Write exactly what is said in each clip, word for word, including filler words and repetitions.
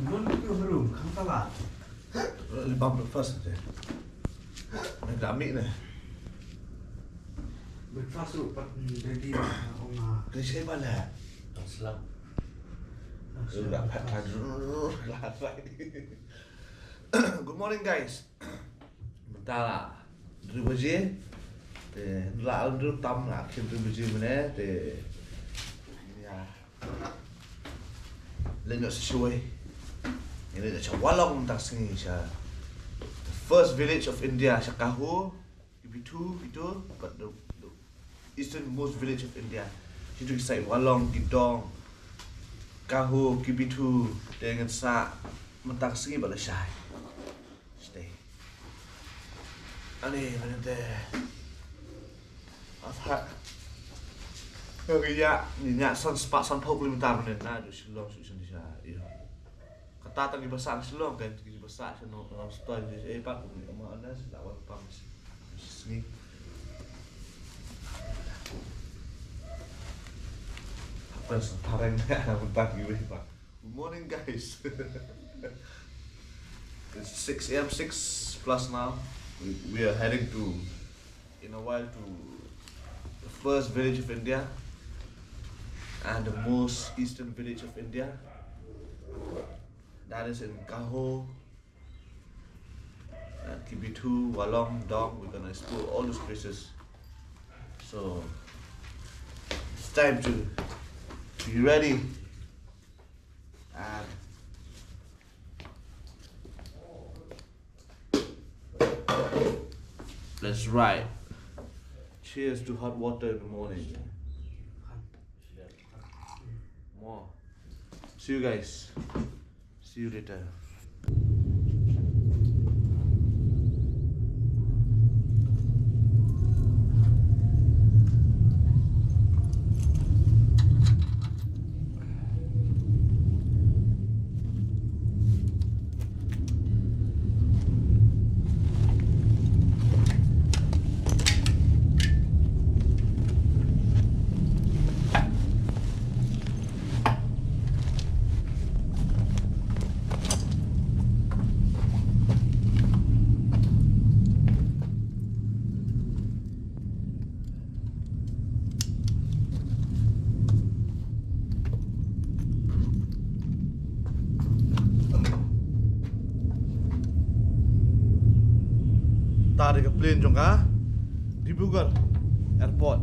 Nun tu harum khang tala. Li bam breakfast te. Nak dah ambil ni. Breakfast tu pat ready lah, ong ah. Kena cakap balik. Aslam. Aslam. Dah pat kan. Good morning, guys. Mynta la hynriew baje. Te la hynriew tam la khie hynriew baje mynne te. Ïa. Leit noh sha shawei. Ïa leit sha Walong mynta ka sngi sha the first village of India, sha Kaho, Kibithu, Kibithu, but the, the easternmost village of India. Shitu ki sait Walong, Gidong, Kaho, Kibithu, te ngan sah mynta ka sngi bad lashai. Stay. Ani mynta. Apa? Kaya ni nya san spah san phew kilometer mynta na ju Shillong shu shu sha. Iyo. Kata tang ki basa Shillong kan ki basa sha no no stoi ni eh pak ni ama ana sila wan pam sini. Apa sa tarang na mynta ki wei pak. Good morning, guys. It's six a m, six plus now. We, we are heading to, in a while, to the first village of India and the most eastern village of India. That is in Kaho, and Kibithu, Walong, Dong. We're gonna explore all those places. So, it's time to be ready. And let's ride. Cheers to hot water in the morning. More. See you guys. See you later. Ta dei ka plane jong ka Dibrugarh Airport.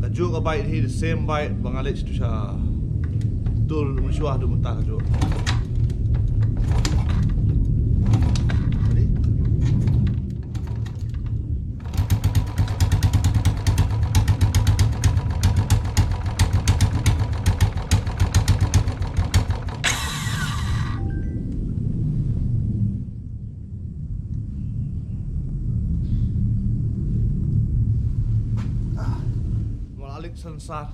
Kajuh ka bike hi, the same bike ba nga leit sha tur mynshuwa haduh mynta kajuh. Mo la alik sensor.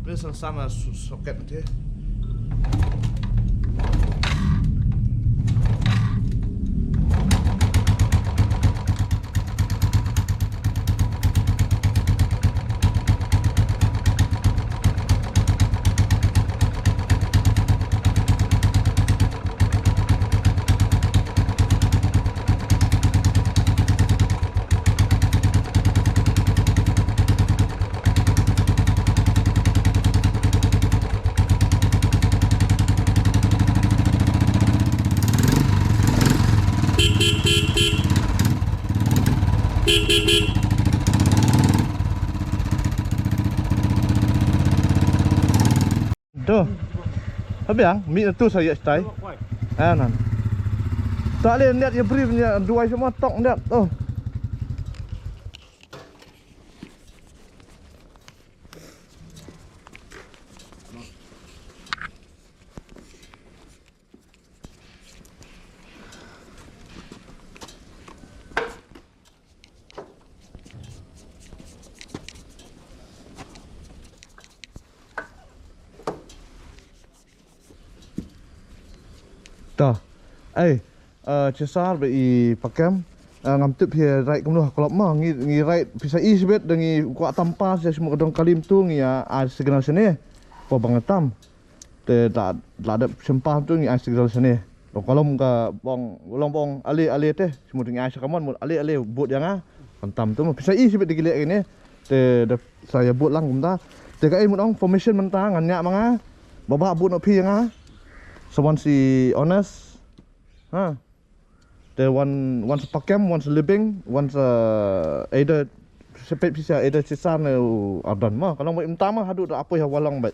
Pynlait sensor na su-, socket te. To. Haba ïa mih na tu sa ïa stai. Ah, nan. Ta leh niat ïa brief ïa duwai sama tok niat. Oh. To. Ai, eh, Cesar bad i Pakem. Eh, ngam tip hi ride kumno ha club mo. Ngi, ngi ride pisa i shibit da ngi kwah tam pass ïa shimo ka dong Kalim tu ngi ïa ai signal shane. Ko bang tam. Te da, da dep shim pass tu ngi ai signal shane. Long ka long ka bong, long bong ale ale te. Shimo tu ngi ai sha kamon mut ale ale but ïa nga. Kan tam tu mo. Pisa i shibit da ki leh kine. Te da sa ïa but lang kumta. Te ka ei mut ong formation mynta ngan ïa ma nga. Baba but noh phi ïa nga. Sa wan si Honest. Ha. Te wan, wan sa Pakem, wan sa Libing, wan sa, eh, Ada, sa peit pisa, eh, Ada Cesar ne u Ardon ma. Ka long bad mynta ma haduh da apoi ha Walong bad.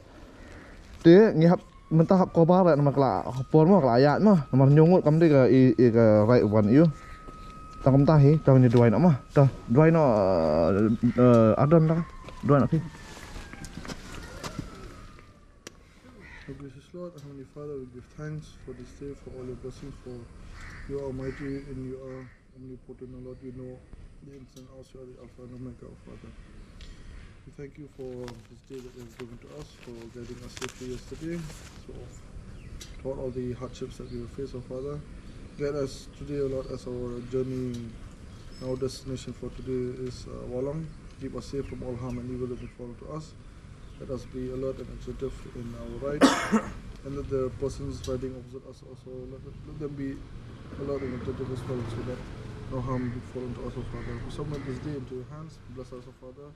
Te ngi hap mynta hap kobar namar ka la ha por ma, ka la ïaid ma. Namar ñiewngud kam dei ka i, i ka ride wan ïa u. Tang kumta hi, tang ñiewduwai noh ma. Tang duwai noh, eh, eh, Ardon tang. Duwai noh phi. Oh, gracious Lord, Heavenly Father, we give thanks for this day, for all your blessings, for you are almighty and you are omnipotent, oh Lord. You know the ins and outs, you are the Alpha and Omega, oh Father. We thank you for this day that you have given to us, for guiding us safely yesterday, so throughout all the hardships that we will face, oh Father. Guide us today, oh Lord, as our journey, our destination for today is, uh, Walong. Keep us safe from all harm and evil that may fall to us. Let us be alert and attentive in our ride. And let the persons riding opposite us also, let, let them be alert and attentive as well, so that no harm befall unto us, O Father. We submit this day into your hands. Bless us, O Father.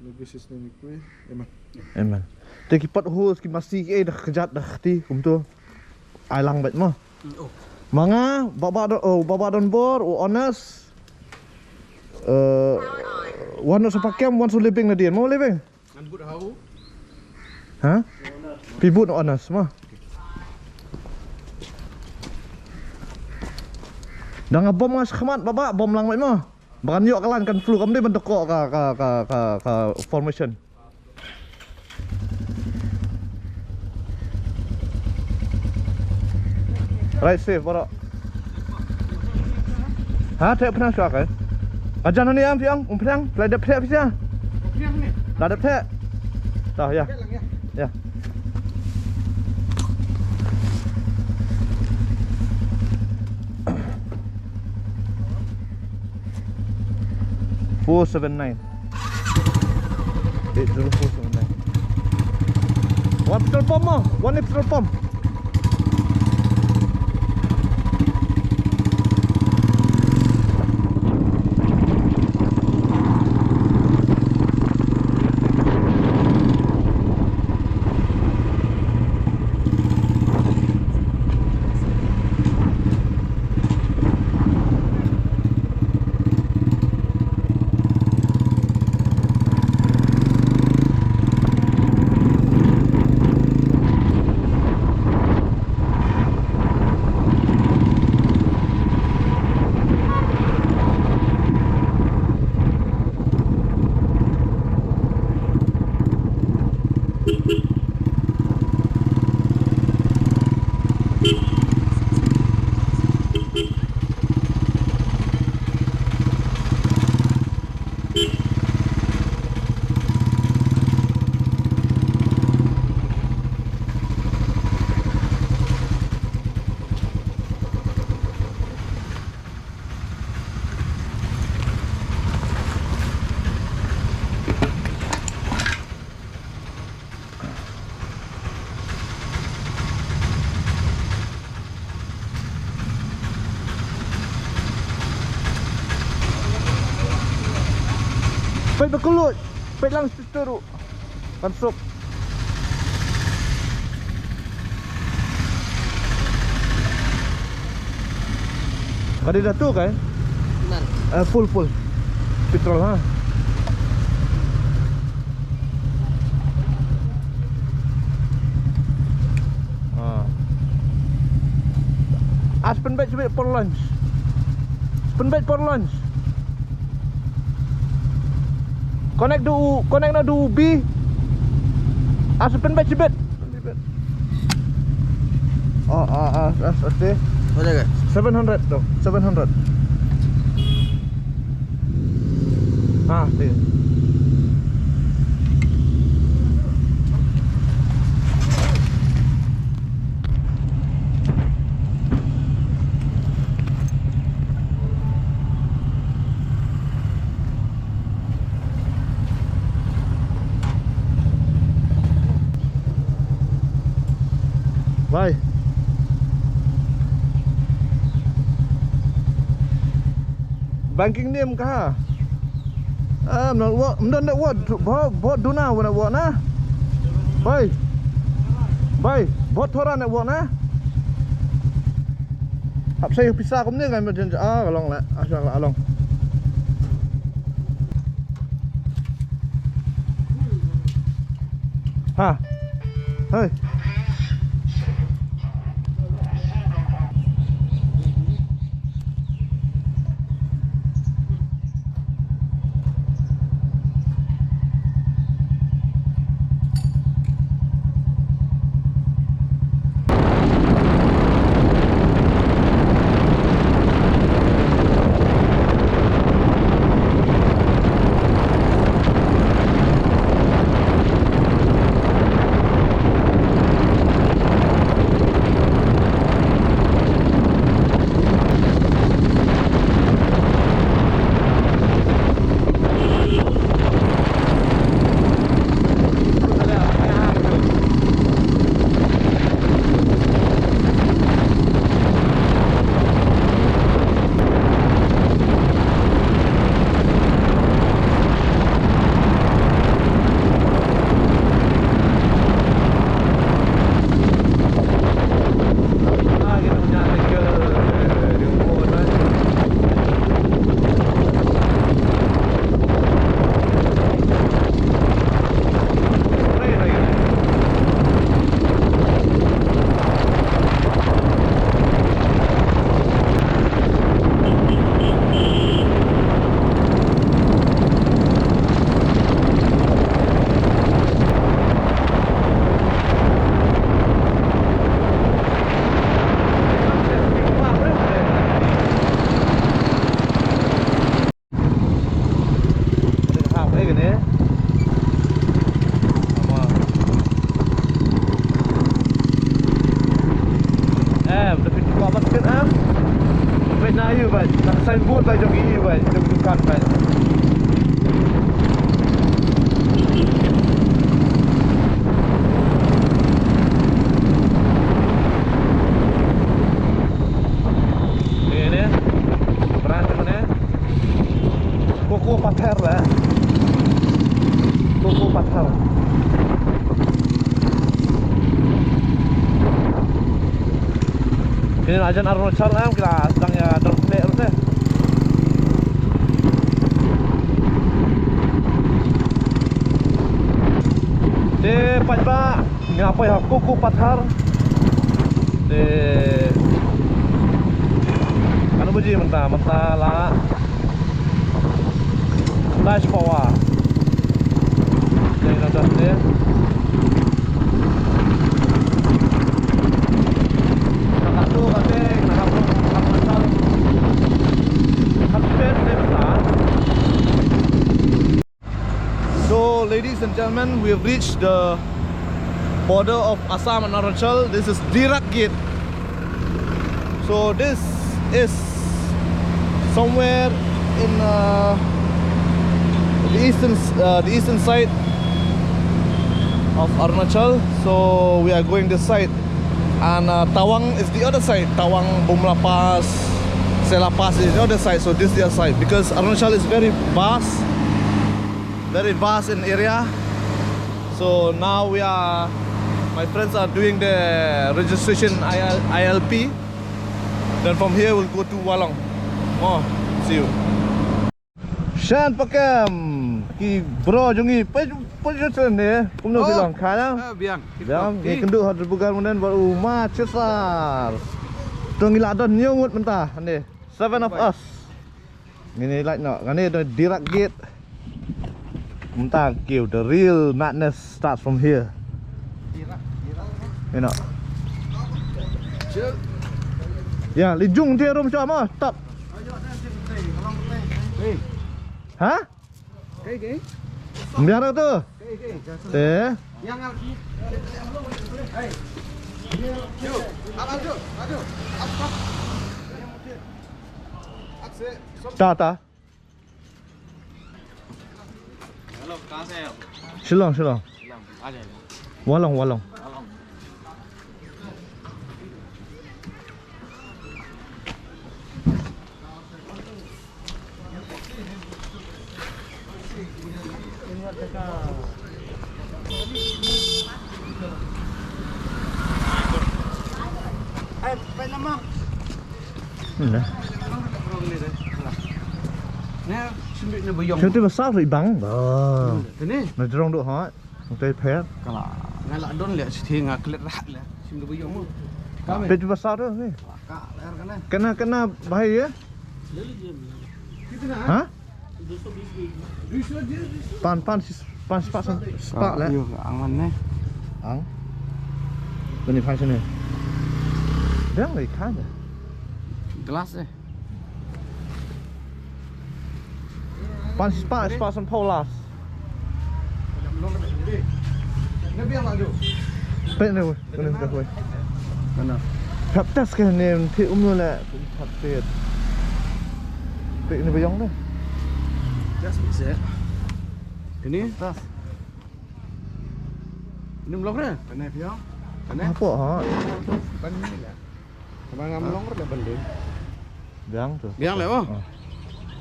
In your gracious name we pray. Amen. Amen. Te ki potholes, ki masi, ki ei da kjat da kti kumto. Ai lang bad mo. Oh. Ma nga, Baba Don, oh, Baba Donbor, u Honest. Eh, wan sa Pakem, wan sa Libing nadien. Mo Libing? Ngan but ha u. Ha? Phi but na Honest mo. Da nga bom nga shakhmat Baba, bom lang bad mo. Ba kan ïoh ka lan kan flu kam dei ban da koh ka, ka, ka, ka, ka formation. Ride safe baroh. Ha, theh pynang shuwa kai. Ka jan hangne am phi ong, um pynang, la dep theh phi sha. La dep theh. Tah, ïa. Ïa. Four seven nine. Eight zero four seven nine. Wan petrol pump mo, wan ni petrol pump. Peit ba kylluid, peit lang situ ruh. Kan suk. Ka dei da tu kai? Iman. Eh, full, full. Petrol, ha? Ah. Ah, sa pynbeit shibit por launch. Sa pynbeit por launch. Connect da u, connect na da u B. Ah, sa pynbeit shibit. Ah, ah, ah, ah, ah, ah. Seven hundred tu, seven hundred. Ah, tu. Bye. Banking nim ka. Ah, not what, not that what. Bot, bot duna wana what na. Bye. Bye. Bot thora na what na. Hap saya pisa kumne kan, ah, long la. Ah, long. Ha. Hey. Em, da phi kwah ban kit em. Peit na ïa u bad, na signboard bad jong i bad, jong dukan bad. Ïa ne. Brand ne. Coco Pathar la. Coco Pathar. Kine la jan Arunachal em, ki la sdang ïa dang pyneh ruh te. Te paidbah, nga poi ha Coco Pathar. Te katno baje mynta, mynta la Nice power. Dei na dang dei. Ka tu ka te, ka hap, hap masal. Hap pen dei bata. So, ladies and gentlemen, we have reached the border of Assam and Arunachal. This is Dirak Gate. So this is somewhere in, uh, the eastern, uh, the eastern side of Arunachal. So we are going this side, and, uh, Tawang is the other side. Tawang, Bumla Pass, Sela Pass is the other side. So this is the other side because Arunachal is very vast, very vast in area. So now we are, my friends are doing the registration I L, I L P. Then from here we'll go to Walong. Oh, see you. Shan pakem ki bro jong ngi, pe pe jong ne, kumno bilong kha na. Ah, biang. Biang, ngi kynduh hot bugar munen ba u ma chesar. Tong ila don nyungut mynta ne. Seven of us. Ngin ïa lait noh, kane dei Dirak Gate. Mynta kiew, the real madness starts from here. You know. Ya, li jung te rum sha ma, stop. Ha? Biar tu. Te. Ta ta. Hello, कहाँ से हैं आप? Shillong, Shillong. Shillong, आ जाइए। Walong, Walong. Walong। Ynda. Sngewthuh ba sah ruh i bang. Ba. Na jrong duh hot. Nang tai pher. Ka la, nga la don leh, shi nga klet rah leh. Sngewthuh ba ïoh mo. Peit ba sah ruh ni. Ka la er kane. Kane, kane bahai ïa? Ha? Pan, pan, sis, pan, spah, spah, spah leh. Ïoh, ang man ne. Ang. Bani pan sini. Dang leh kan. Glass eh. Pan spah, spah sanphew last. Peit ne, wei, kane ka wei. Mana? Pep test ka ne, phi um ne, pep test. Peit ne, ba ïong ne. Test bit se. Kane? Test. Ini blok ne? Kane phi ong? Kane? Apa ha? Ban ni lah. Abang ngam long re ban dei. Biang tu. Biang leh, oh. Ah.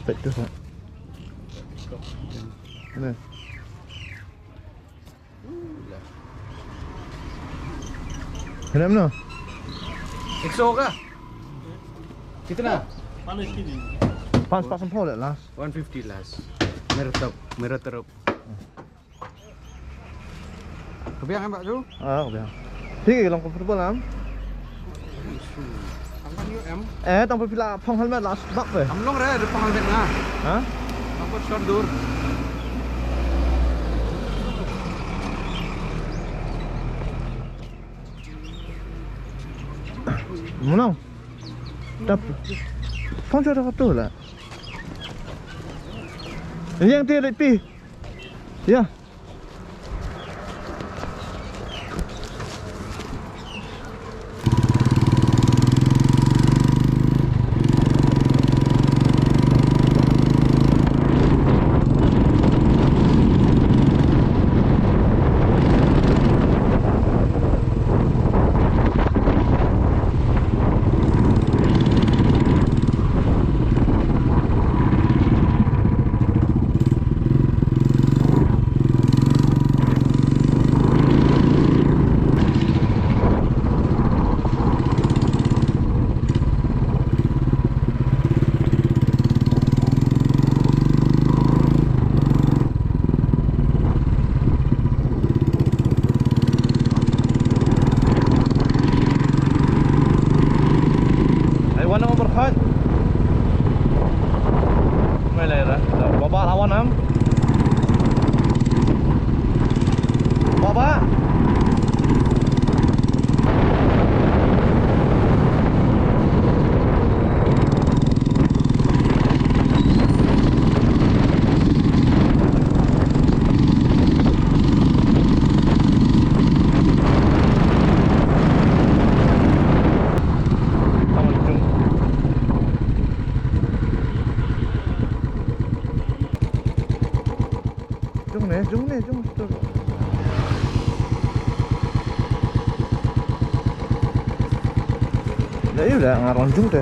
Peit tu, ha. Ni. Kena mana? Ek so ka? Kitna? Pan spah sanphew leh last. One fifty last. Mere top, mere top. Ka biang em, Bah Ju? Ah, ka biang. Phi ka long comfortable em? Ang kan ïoh em? Eh, tang phi la phong helmet la bak pe. Am long re, da phong helmet nga. Ha? Ang put short dur. Menang. Tap. Phong short apa tu lah? Yang tiada pi. Ya. Ai wan nama berkhat. Mai lai ra. Baba lawan am. Baba. Jong ne, jong ne, jong ne. Da ïa da nga rong jong te.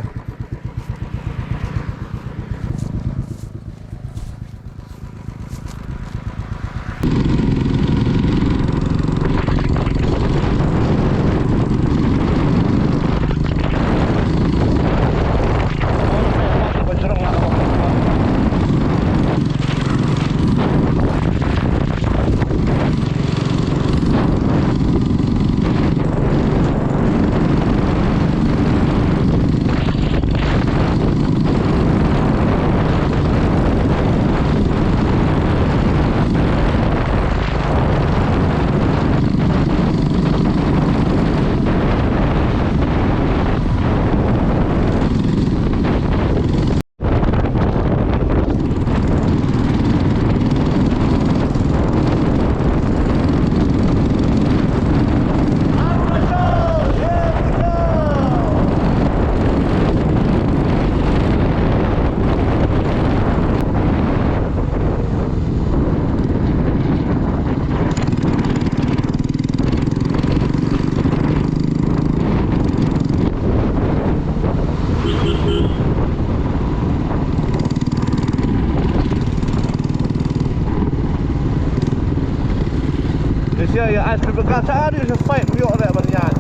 Ka sa di sa fight ïoh re ban ïaid.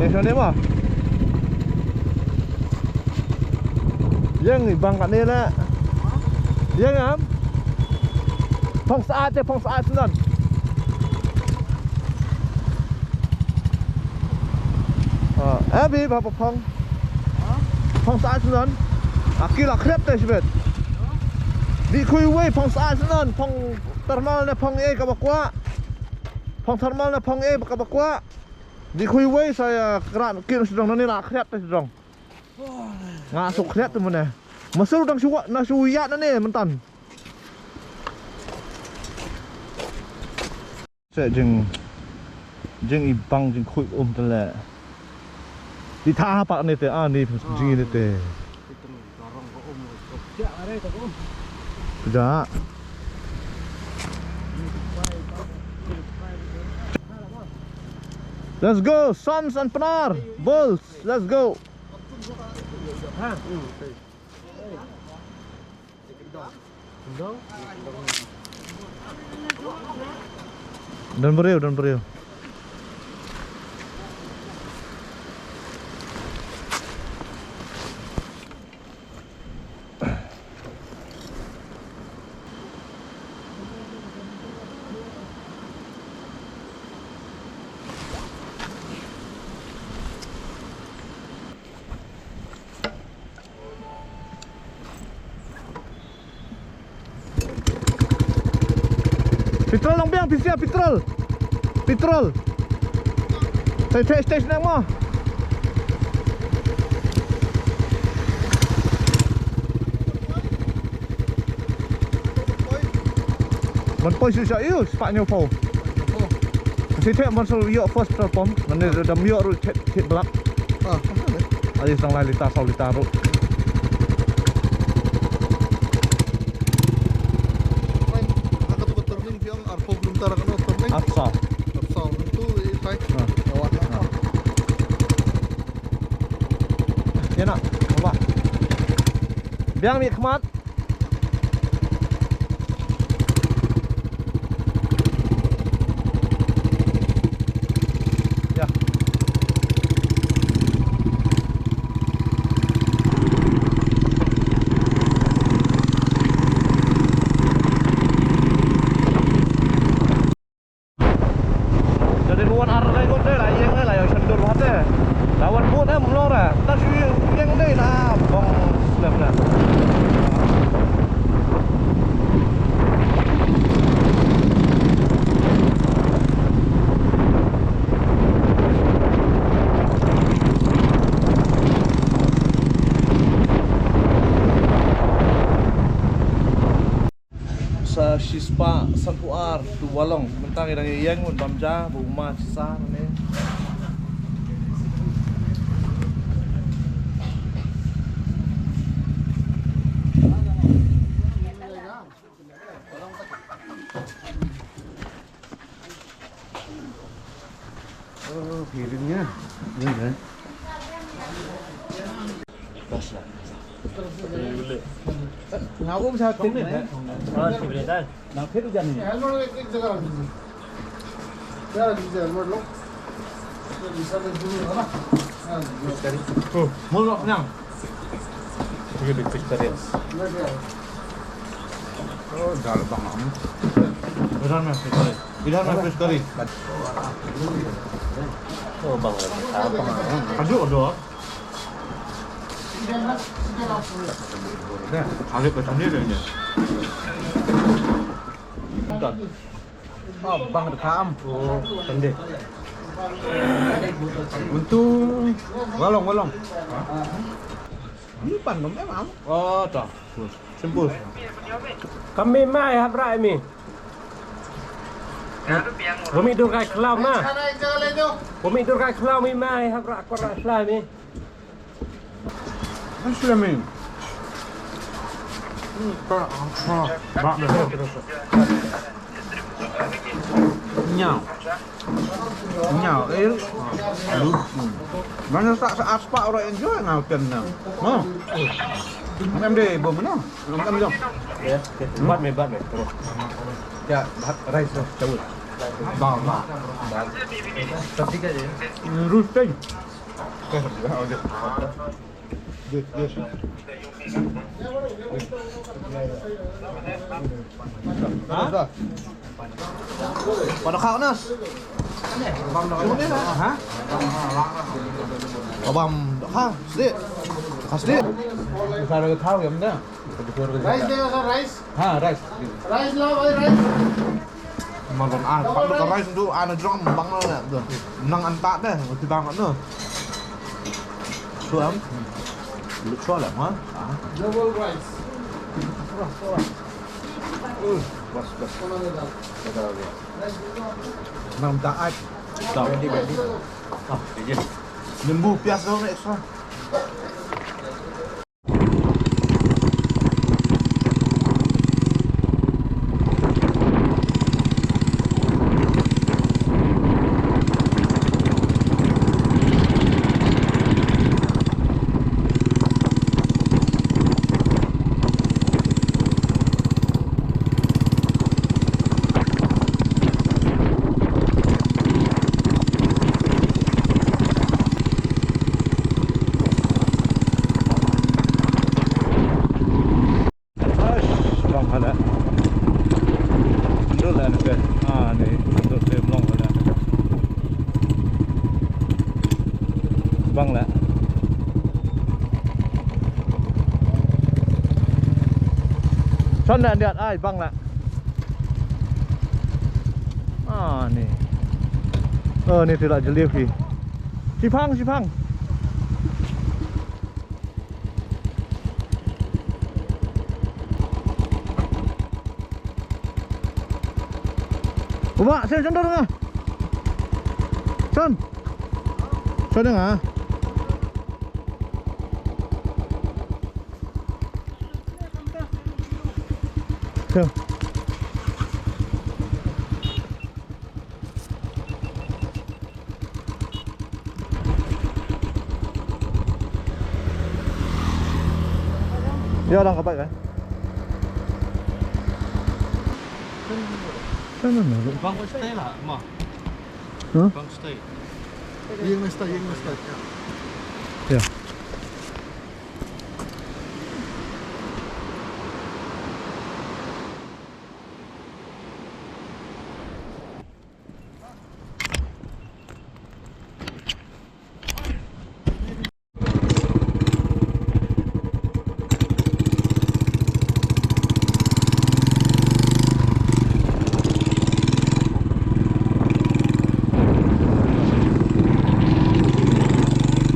Ïeng shane mo. Ïeng i bang kane la. Ïeng am. Phong syaid te, phong syaid snon. Ah, eh, bi ba phong. Phong syaid snon. A ki la khrep te shibit. Dih khuiwei phong syaid snon, phong thermal ne phong ei kaba kwah. Phong thermal ne phong ei kaba kwah. Dih khuiwei sa ïa krat kit sdang, nane la khrep te sdang. Nga suk khrep te mane. Masur dang shuwa na shuwa nane myntan. Sa jing, jing i bang jingkhuid um te le. Di tha pat ne te, ah, ni jing ne te. Pda. Let's go, Sons and Pnar, Bulls, let's go. Don briew, don briew. Petrol long biang, pisa petrol. Petrol. Sai theh stage nang mo. Man poi shu sha ïu, spah hynñiew phew. Shi theh man shu ïoh first petrol pump, man ne da ym ïoh ruh theh, theh blak. Ah, ai sang lai lita, saw lita ruh. Turning biang arphew kilometer kano turning. Arphew saw. Arphew saw. Itu i tai. Ah. Lewat lah. Ah. Ïa na, ba. Biang mih khmat. Ïa. Jadi ruan ar lai ngut dei, la ïeng dei, la ïeng shendur bha te. La wan bun em long ra. Ta shu ïeng dei na bong slem na. Sa shispah sanphew ar tu walong. Mynta ngi dang ïeng, bun bam ja, bu ma sa ne. Nga um sa tin ne. Nang thik u jan ni. Helmet ek jagah. Helmet lo. Mul nok nang. Ini big fish curry. Oh, dal bang am. Iran mas fish curry. Iran mas fish curry. Oh, bang. Aduh, aduh. Dah, aduh, aduh, aduh. Oh, bang da kham. Oh, tande. Untung walong, walong. Ni pan dom em am. Oh, ta. Simpul. Kami mai hap rai mi. Kami dur kai kelam ma. Kami dur kai kelam mi mai hap rai kwar rai kelam mi. Muslimin. Ba, ba, ba. Nyau. Nyau, il. Mana tak seaspak orang enjoy ngau ten na. Mo. Em deh, bo mana? Em dong. Ya, bat me, bat me, terus. Ya, bat rice tu, cabut. Ba, ba. Ba. Tapi kan ya. Roasting. Ha? Pada kau nas. Ha? Abang, ha, sedih. Ha, sedih. Besar lagi tahu ya, benda. Rice dia, sir, rice. Ha, rice. Rice lah, bhai, rice. Makan ah, pak tu rice tu, ana jrong bang na tu. Nang anta deh, mesti bang tu. Suam. Lu suam lah, ha? Ah. Double rice. Uh, bas, bas. Kau nak dah? Dah, dah. Nang taat. Dah. Ready, ready. Ah, ready. Limbu, pias dong extra. Bang hala. Dul ane ke. Ah, ni. Dul ke mlong hala. Bang la. Son na niat ai bang la. Ah, ni. Oh, ni tidak jeli ki. Sipang, sipang. Uba, sen sen dong ah. Sen. Sen dong ah. Sen. Ïa, dang ka bike, eh? Bang stay lah, ma. Huh? Bang stay. Ïeng na stay, ïeng na stay. Ïa.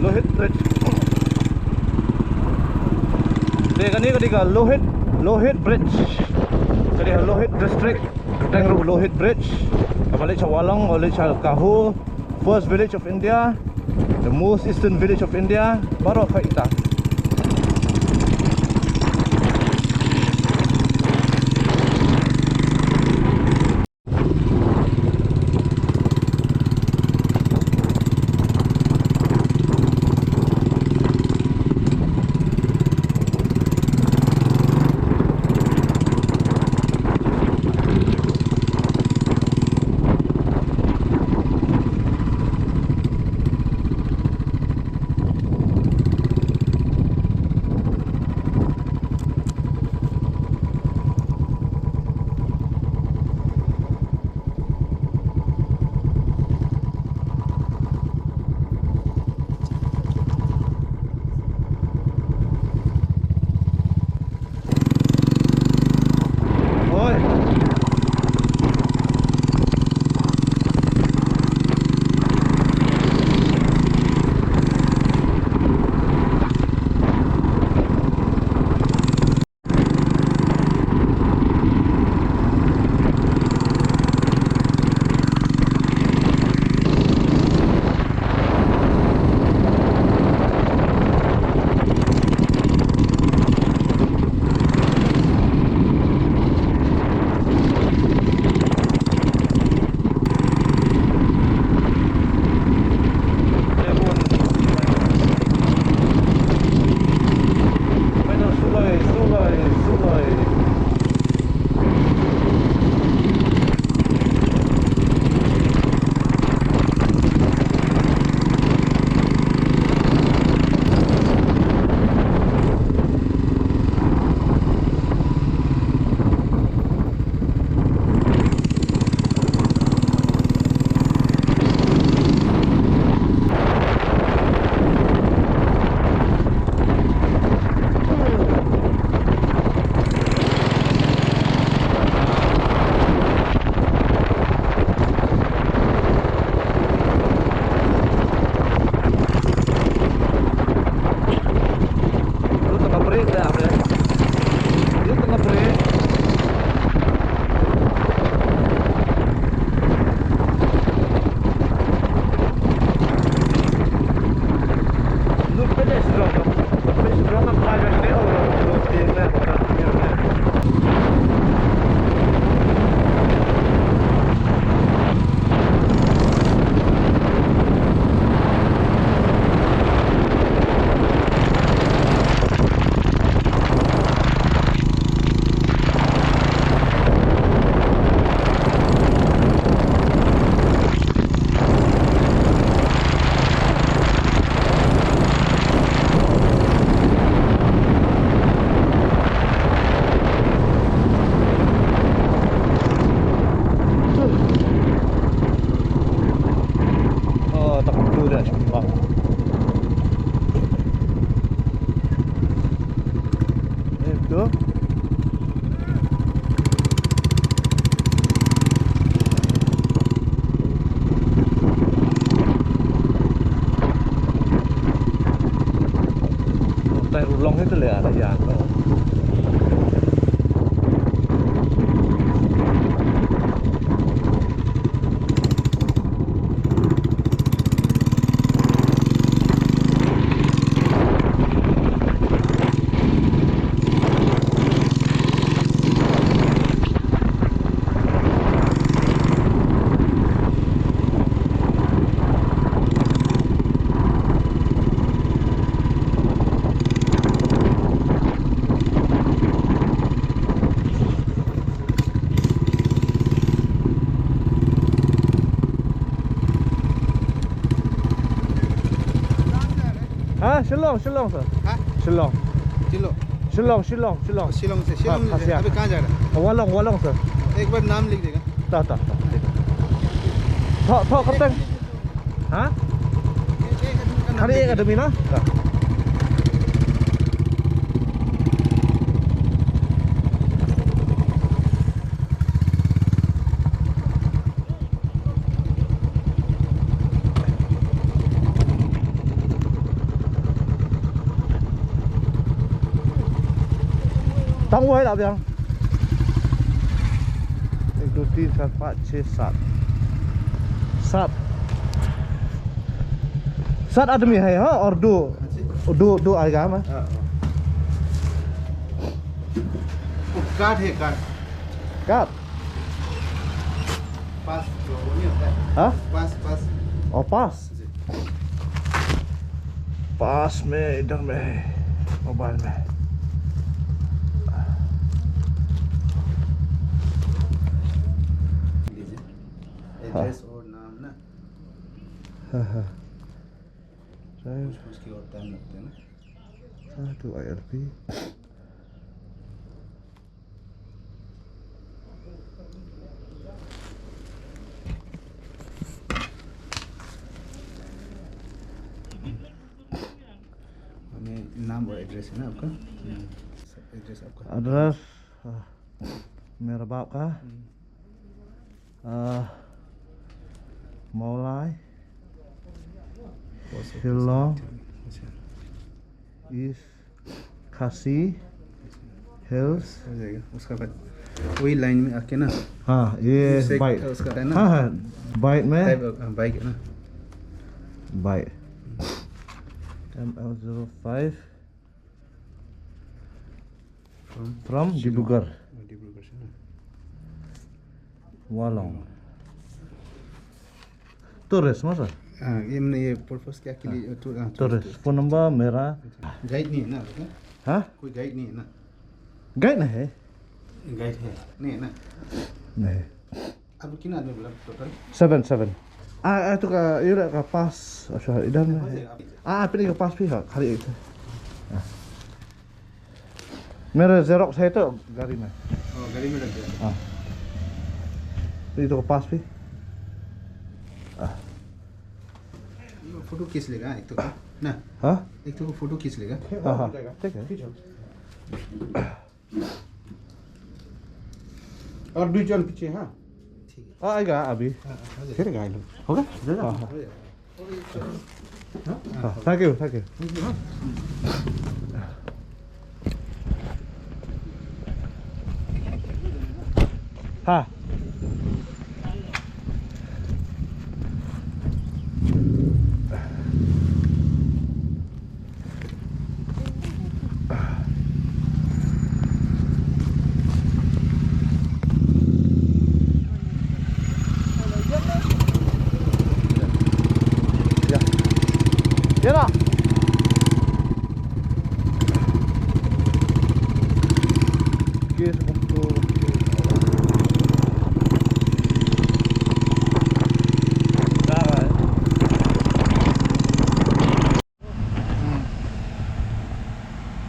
Lohit Bridge. Te kane ka dei ka Lohit, Lohit Bridge. Ka dei ka Lohit District. Kyrteng ruh Lohit Bridge. Kaba leit sha Walong, kaba leit sha Kaho, first village of India, the most eastern village of India, baroh kawei ita. Long itu le ada ya. हाँ, शिलोंग, शिलोंग सर। हाँ? शिलोंग। शिलोंग। शिलोंग, शिलोंग, शिलोंग। शिलोंग से, हाँ, शिलोंग से। खासिया। अभी कहाँ जा रहा है? वालोंग, वालोंग सर। एक बार नाम लिख देगा। ता, ता, ता, ठीक है। थो, थो, कब तक? हाँ? एक, एक आदमी का नाम लिख देगा। खाली एक आदमी ना? ता। Tang wai la biang. एक, दो, तीन, चार, पाँच, छः, सात। सात। सात आदमी है, हाँ, और दो, दो, दो आएगा ना। हाँ, हाँ। वो कार्ड है, कार्ड। कार्ड? पास, वो नहीं होता है। हाँ? पास, पास। और पास? जी। पास में इधर में है, मोबाइल में। लीजिए। हाँ। एड्रेस और नाम ना। हाँ, हाँ। पूछ पूछ के और टाइम लगता है ना। हाँ, तो आईआरपी। हमें नाम और एड्रेस है ना आपका? हम्म। एड्रेस आपका? एड्रेस, हाँ, मेरा बाप का। हम्म। अ, मौलाई, पोस्ट ऑफिस। शिलोंग, अच्छा। ईस्ट खासी हिल्स। हो जाएगा। उसका बाद वही लाइन में आके ना। हाँ, ये उससे बाइट। उसका है ना? हाँ, हाँ, बाइट में। टाइप, हाँ, बाइक है ना? Bite. M L zero five. From? From Shillong. Dibrugarh. Oh, Dibrugarh से ना। Walong. Tourist, masa? हाँ, ये मैंने ये पर्पस क्या के लिए, हाँ। टूर, हाँ, टूरिस्ट। टूरिस्ट। फोन नंबर मेरा। गाइड नहीं है ना आपका? हाँ? कोई गाइड नहीं है ना? गाइड नहीं है। गाइड है? नहीं है ना? नहीं। अब कितना आदमी बोला टोटल? Seven, seven. आ, आ, तो का, ये रहा का पास, अच्छा, इधर में है। आ, आपने का पास भी है, खाली एक। हाँ। मेरा जेरोक्स है तो गाड़ी में। ओ, गाड़ी में रख दिया। हाँ। तो ये तो पास भी। हाँ। फोटो खींच लेगा एक तो का, ना? हाँ? एक तो फोटो खींच लेगा। हाँ, हाँ। ठीक है। खींचो। और दो जन पीछे, हाँ। ठीक है। आ, आएगा अभी। हाँ, हाँ, हो जाएगा। फिर आएगा, लोग। होगा? हो जाएगा? हाँ, हाँ। हो जाएगा। हाँ, thank you, thank you. Thank you, हाँ। हाँ। Hmm.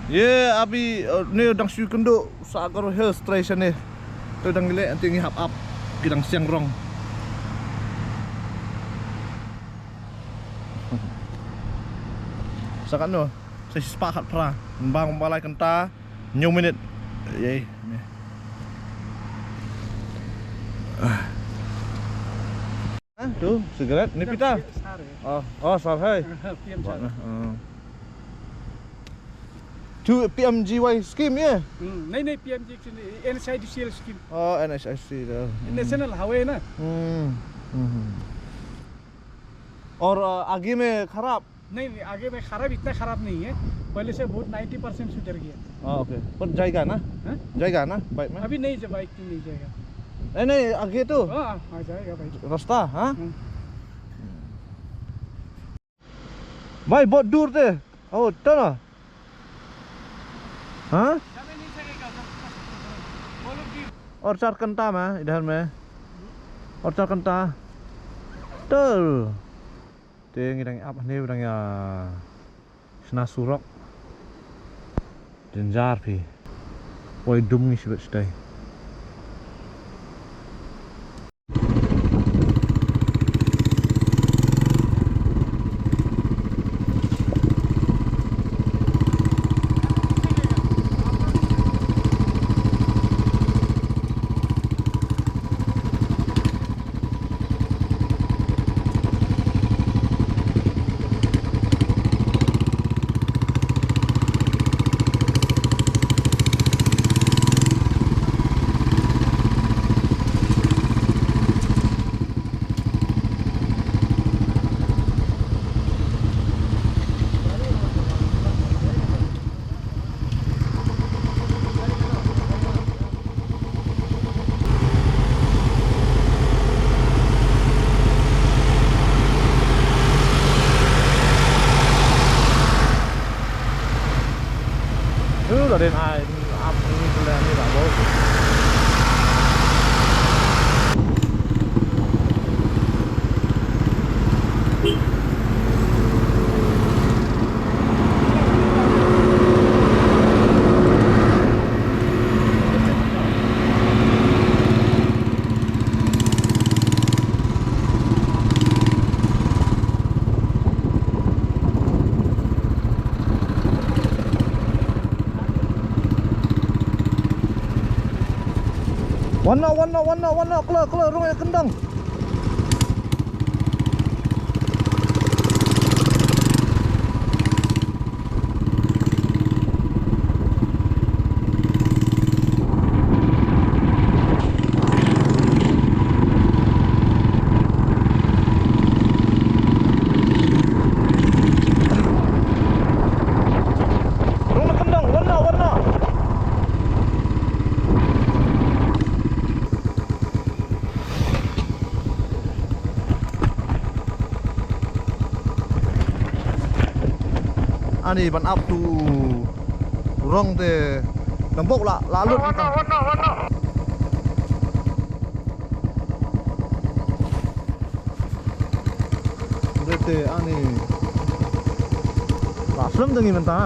Ye, abi, eh, ne dang shu kynduh sa Garo Hills Trail shane. To dang leh, ngi hap ap ki dang siang rong. Sa katno, sa shispah khatphra. Bang ba lai kynta hynñiew minit. Ye. Ah. Ha, tu, sigaret. Ni pita? Sar, eh. Oh, oh, sar hai. Pian sar. Buat nah, oh. To P M G Y scheme, ये? हम्म, नहीं, नहीं, P M G की नहीं, N H I D C L scheme। O, N H I D C L। Hmm. National highway ना। हम्म, हम्म। और, अ, आगे में खराब? नहीं, नहीं, आगे में खराब, इतना खराब नहीं है। पहले से बहुत ninety percent सुधर गया। हाँ, ओके। पर जाएगा ना? हाँ? जाएगा ना बाइक में? अभी नहीं जा-, बाइक तो नहीं जाएगा। नहीं, नहीं, आगे तो? हाँ, आ जाएगा बाइक। रास्ता, हाँ? हाँ। भाई, बहुत दूर थे। ओ, चलो। हाँ? और चार घंटा में इधर में। और चार घंटा। तो te ngi dang ap hangne, dang ïa shna surok. Jynjar phi. Poi dum ngi shibit stai. Ơ, là đến ai áp như thế này là bố. Wan noh, wan noh, wan noh, wan noh, kloi, kloi, rung ïa kyndong. Rung na kyndong, wan noh, wan noh. Ani ban ap tu rong te nambok la, la lut. Dei te ani la slem te ngi mynta.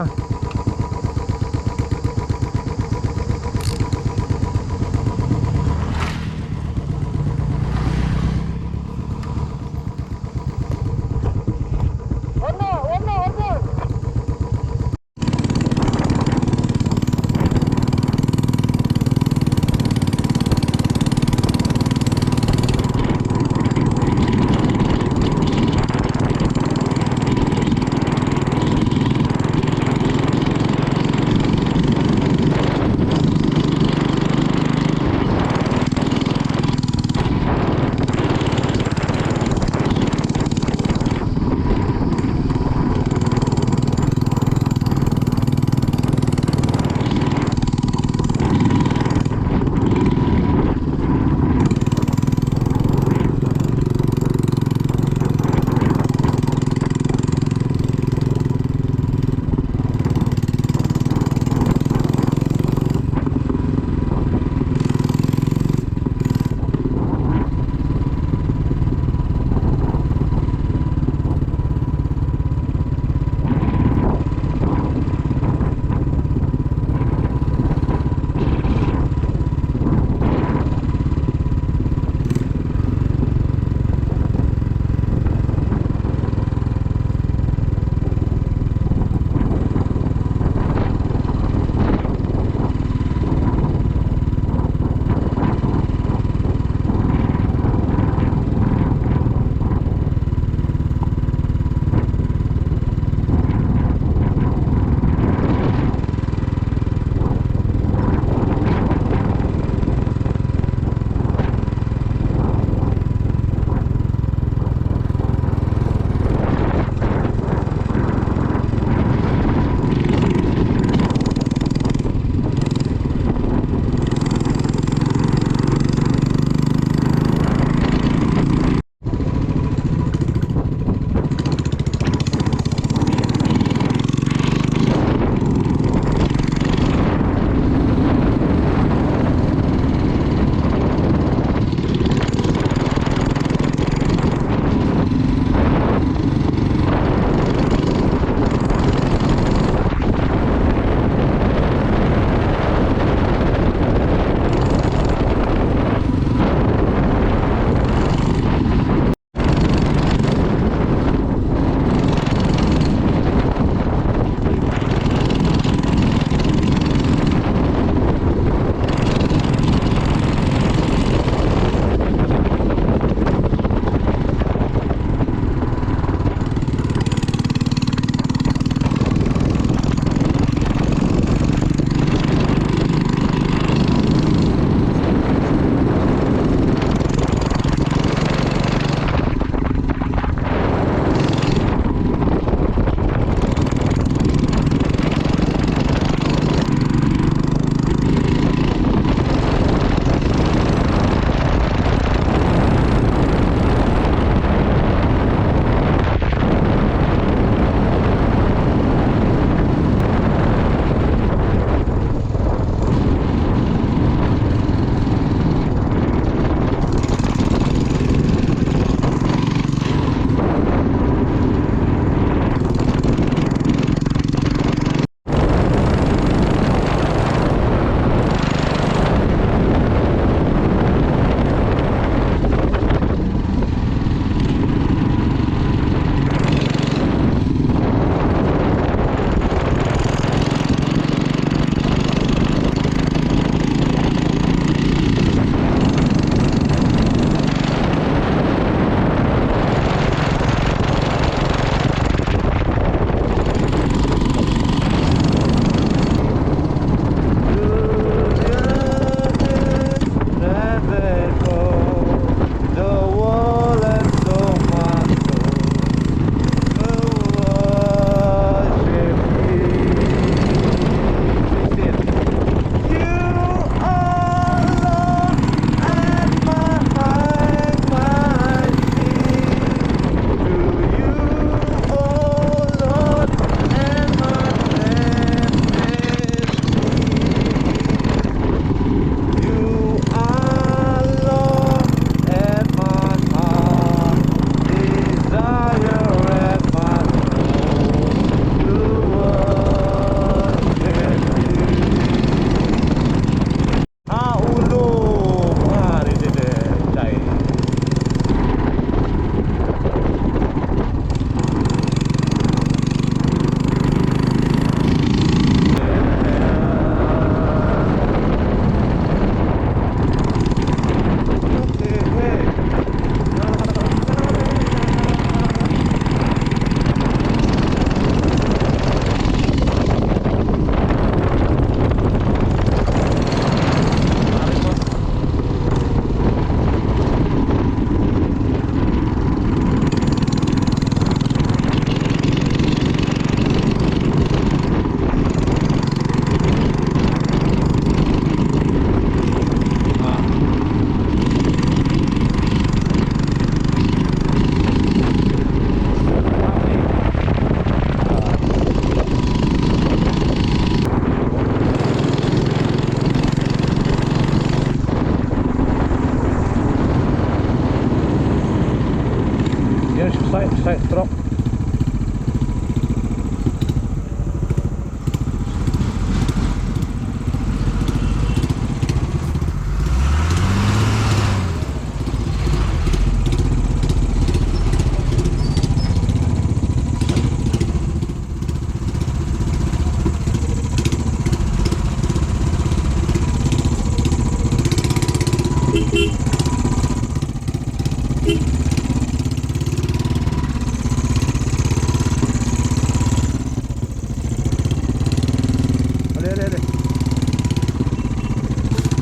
Deh, deh, deh.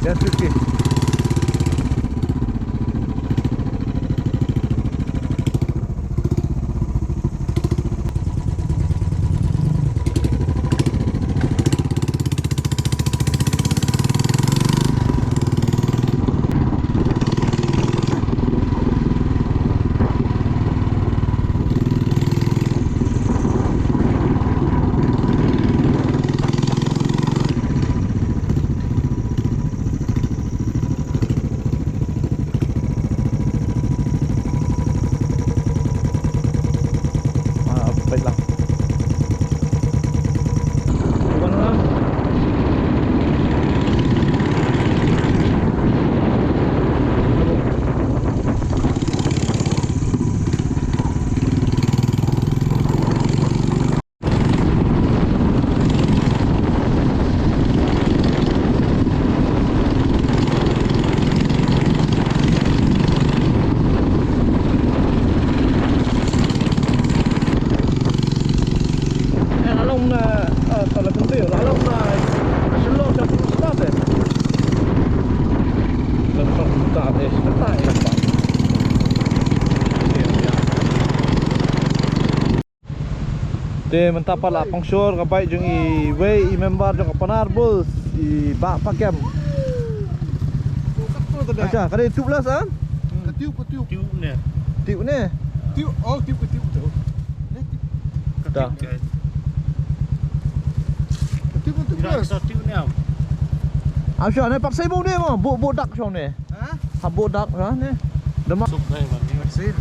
Ïa, trip ki. Ah, peit lang. Wan lang. Eh, la long na, eh, ka la pynti, la long na, ka shlok ka pynstad eh. La pynstad eh, stad eh, stad. Te mynta pat la pang shor ka bike jong iwei i member jong ka Pnar Bulls, i Bah Pakem. Acha, ka dei tubeless ah? Ka tube, ka tube. Tube ne. Tube ne? Tube, oh, tube, ka tube tu. Ka tube, guys. Ka tube, ka tube. Acha, ne pat sei bong ne mo, bu, bu dak shong ne. Ha? Ha, bu dak ha ne. Dema. Suk dai ban ni. Sir.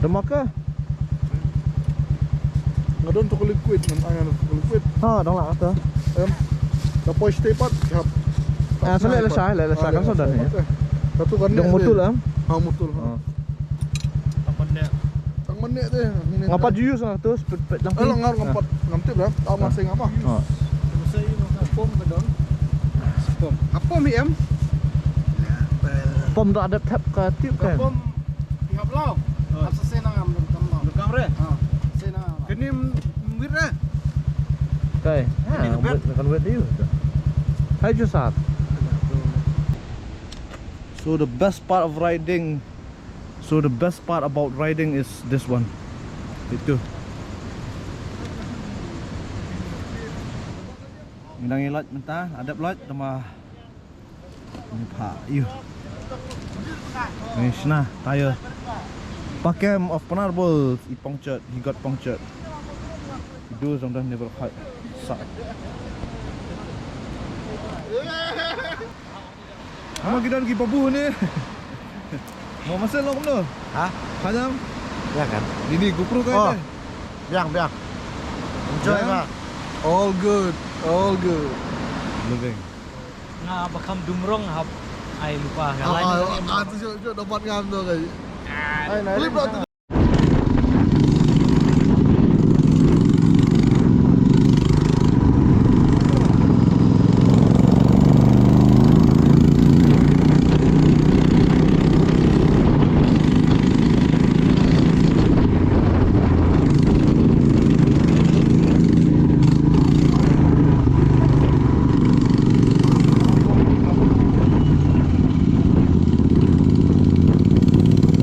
Dema ka. Nga don tu ka liquid, ngan ai nga tu ka liquid. Ha, dang lah tu. Em. Ka poi stay pat, hap. Ah, sa leh lashai, leh lashai kan sa don ni. Satu kan. Jong mutul em. Ha, mutul. Ha. Tang ban ne. Tang ban ne te. Nga pat ju use nga tu, spit pit lang. Eh, nga ngam pat, ngam tip dah. Tau masih ngam ah. Ha. Pom ka don. Pom. Ha, pom hi em. Pom da dep thep ka tip kan. Pom. Ihap lau. Hap sa sena ngam dong kam lau. Dong kam re? Ha. Sena. Kini mit re. Kai. Ha, kan wet dia. Hai ju sat. So the best part of riding, so the best part about riding is this one. Itu. Ngi dang ïa lait mynta, la dep lait, tang ba ngi pha ïa u. Ngi shna tyre. Pakem of Pnar Bulls, i punctured, he got punctured. Idu zong dah never quite sat. Mo ki don ki pabu ne. Mo masih long no. Ha? Hajam. Ya kan? Ini GoPro kai oh. Biang, biang. Enjoy biang. All good, all good. Living. Nga ba kham dum rong hap ai lupa nga. Ah, lain ah, ah, tu syok, syok dapat ngam tu kai. Ah, ai, lain. Flip lah tu.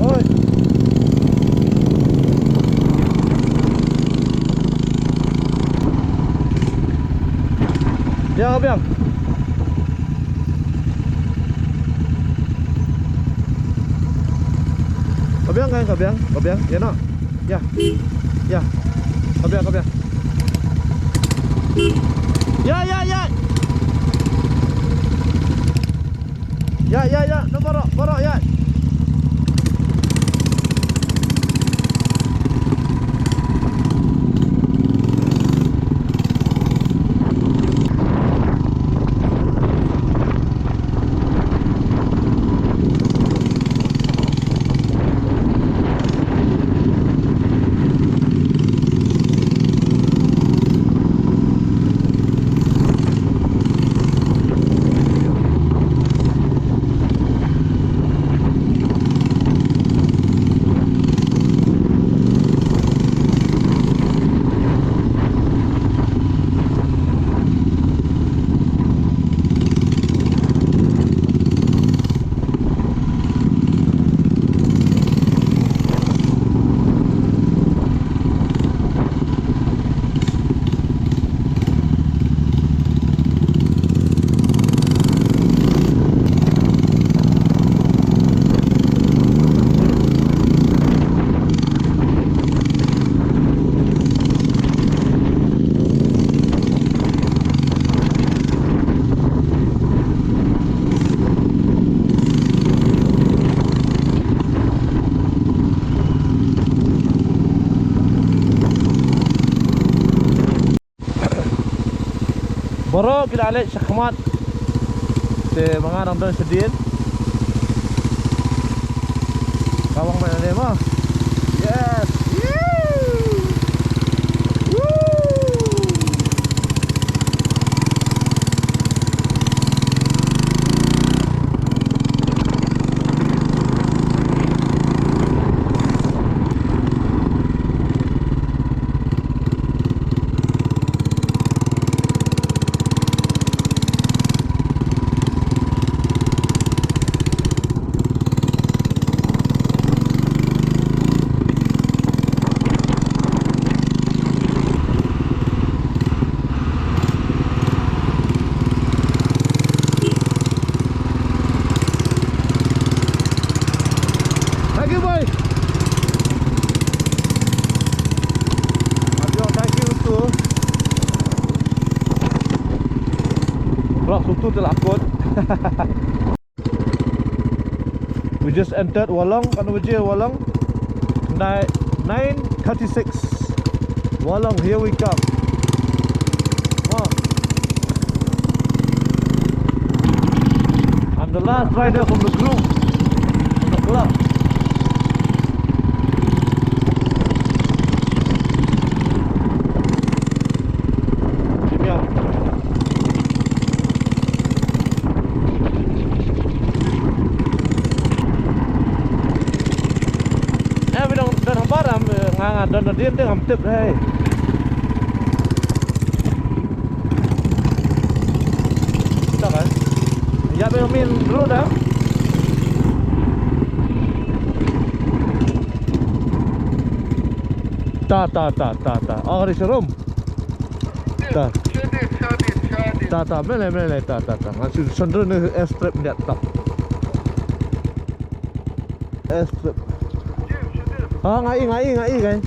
Oi. Biang, biang. Ka biang kan, ka biang, ka biang. Ya no. Ya. Ya. Ka biang, ka biang. Ya, ya, ya. Ya, ya, ya. No, baroh, baroh, ya. Baroh ki la leit shakhmat. Te ma nga dang don shadien. Ka wang ba ne ma. Yes. Woo! Woo! Thank you, boy. Adio, thank you too. Bro, sutu telah kot. We just entered Walong, kan waje Walong. Nine, nine thirty-six. Walong, here we come. Wow. I'm the last rider from the group, from the club. Jimmy. Eh, phi don, don habar, am, nga, nga don, don dien te ngam tip, hei. Kita kan? Ïa, phi min road, ah. Ta, ta, ta, ta, ta. Oh, ada showroom. Ta. Ta, ta, mele, mele, ta, ta, ta. Nga shu shon ne airstrip dia ta. Airstrip. Ha, ngai, ngai, ngai, ngai.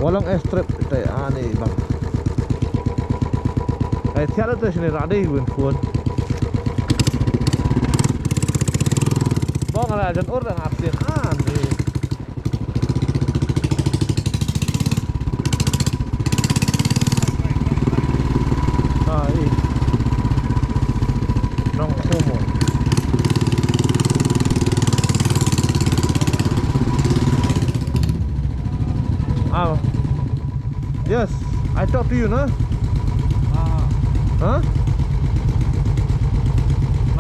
Walong airstrip te ani bang. Ai, thiah te sini radi win phone. Bang ala jan or dang absent ani. Ah, eh. Nongkhomo. Ah. Yes, I talk to you, no? Ah. Huh?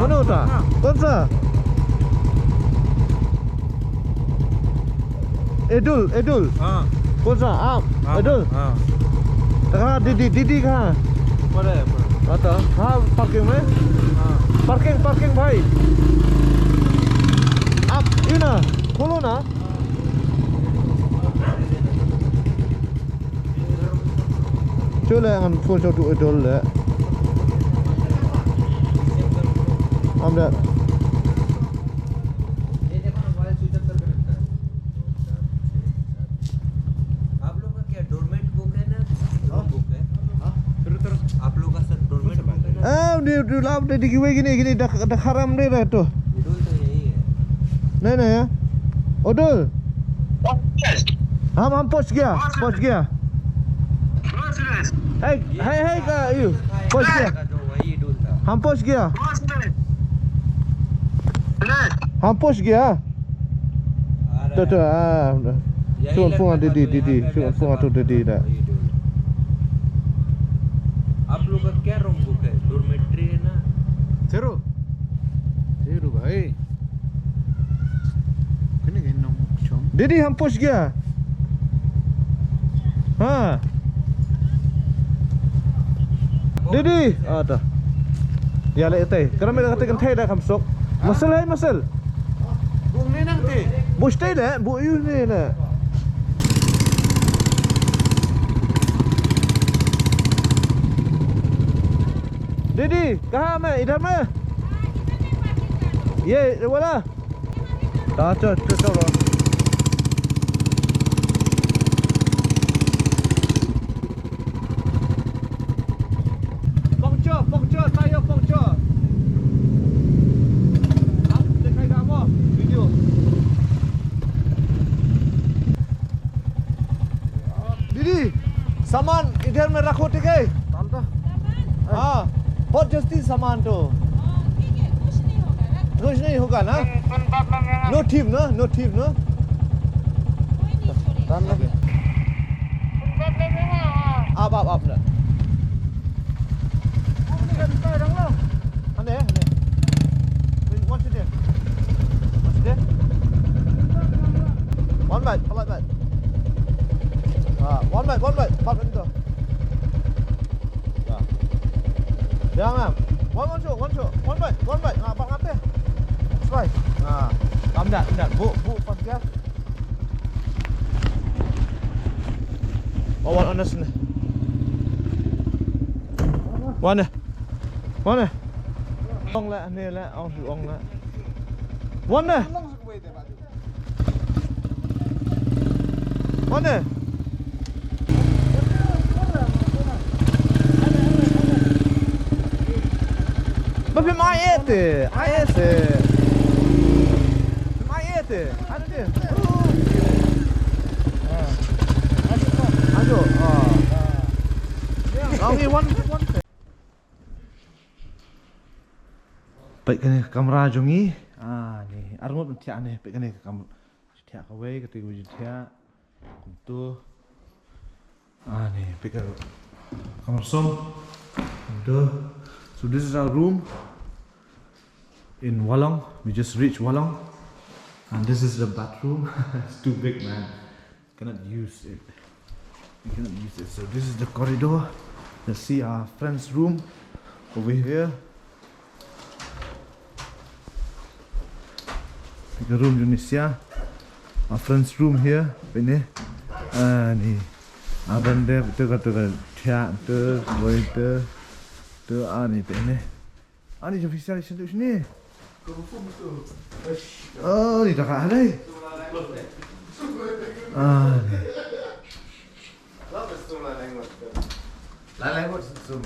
Mano ta? Kong sa? Edul, Edul. Ah. Kong sa, ah, Edul. Ah. Kha, Didi, Didi kha. Pare, pare. Ata, ha, parking mein. Ah. Parking, parking, bhai. Aap, ye na, kholo na. Chule ngan phone sha utu Edul le. Am da. ये देखो ना, mobile switch off करके रखता है। आप लोग का क्या डोरमेट बुक है ना, रूम बुक है? हाँ? फिर उधर आप लोग का सर डोरमेट बुक है ना? Ah, di, di lap de di kiwei kine, kine da, da kharam de da tu. Edul तो यही है। नहीं, नहीं, हाँ। Edul. हम, हम पहुंच गया, पहुंच गया। Hey, hey, hey, का, you. पहुंच गया। हम पहुंच गया। हम पहुंच गया। Tu, tu, ah. Shu wan phone Didi, Didi. Shu wan phone tu Didi da. आप लोग का क्या रूम बुक है? डॉर्मेट्री है ना? Seru. Seru, भाई. Didi, हम पहुंच गया। Ha. Didi. Ah, ta. Ïa leh te. Kane me da kata kan thai da kham suk. Masal hai masal. Bung ne nang te. Bus te le, bu yu ne na. Didi, kaha me, idhar me? Ye, wala. Ta, cho, cho, cho, ro. Puncture, puncture, tire puncture. Ap, dikhai da mo, video. Didi, saman idhar mein rakho, theek hai? Dal to. हाँ, बहुत जल्दी सामान तो। हाँ, ठीक है, कुछ नहीं होगा ना? कुछ नहीं होगा ना? तुम, तुम बात मत करना। No thief ना, no thief ना? कोई नहीं छोड़ेगा। तुम बात मत करना। आप, आप, आप ना। Hane, hane. Wait, one second. One second. One minute, one minute. Ah, one minute, one minute. One minute. Ya. Ya, ma'am. One, one, two, one, two. One minute, one minute. Ah, bang apa? That's right. Ah, come that, that. Bu, bu, pas gas. Oh, one on this. One. One. Ong la, ne la, ong, ong la. One. One. Ba phim ai ete, ai ete. Phim ai ete. Ai ete. Ajo. Ah. Only one, one. Peit kane ka kamra jong ngi. Ah, ni. Arngut ban thiah ne. Peit kane ka kam-, thiah kawei, kata kawei thiah. Kumto. Ah, ni, peit ka kamra sum. Kumto. So this is our room in Walong. We just reached Walong. And this is the bathroom. It's too big, man. Cannot use it. We cannot use it. So this is the corridor. Let's see our friend's room over here. Peit ka room jong Nisha. Our friend's room here. Peit ne. Ah, ni. Ah, ban de, tu ka, tu ka, thiah, tu, boy, tu. Tu, ah, ni, peit ne. Ah, ni, jom official, sini, sini. Ah, ni, tak ada. Ah, ni.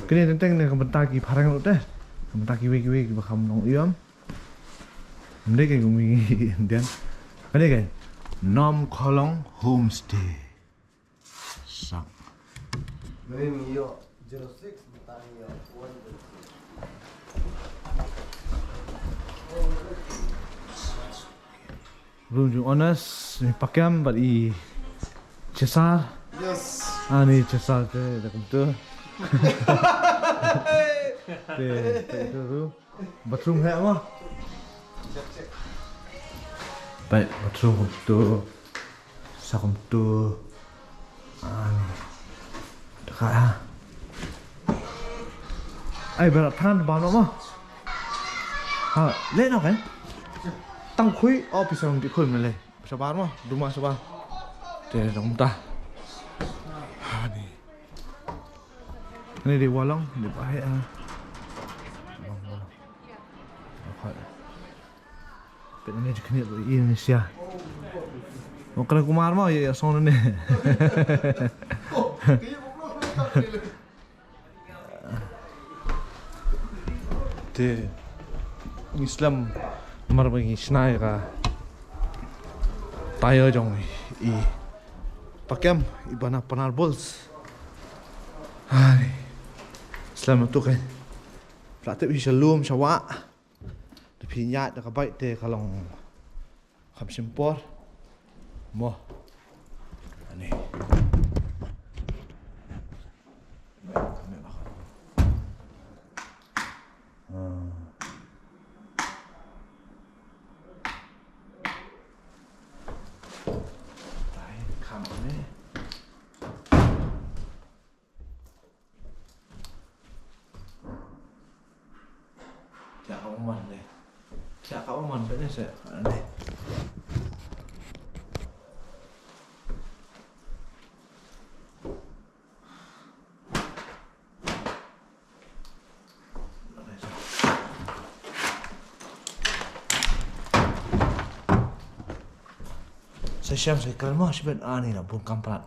Kine teng teng ne ka bynta ki phareng lut te. Ka bynta kiwei kiwei kiba kham long ïam. Ym dei ke kum i Indian. Kane ke Namkholong Homestay. Sak. Mane ngi ïoh zero six, bynta ngi ïoh one zero six. Room jong Honest, i Pakem bad i Chesar. Yes. Ani Chesar te da kumto. Te, te itu room. Bathroom heh mo. Peit, bathroom kumto. Sa kumto. Ani. Dekat ha. Ai, berat than ba no mo. Ha, leh noh kan? Tang khui, oh, pisa mesti khui mele. Sabar mo, duma sabar. Te dong ta. Ha ni. Ni di Walong, di bahaya. Walong, Walong. Apa? Pynban ni jikni tu Indonesia. Mo kena kumar mo, ya, ya, song ni. Te ngi slem namar ba ngi shna ïa ka taïew jong i Pakem, i ba na Panar Bulls. Hai. Slem tu kan. Pla tip hi sha lum sha wah. Te phi ñiad da ka bike te ka long kham shim por. Mo. Ani. Ah. Tai, kam ne. Thiah ka bymman ne. Thiah ka bymman bad ne se. Ne. Sa shem sa kren mo shibit ani la bun kam palat.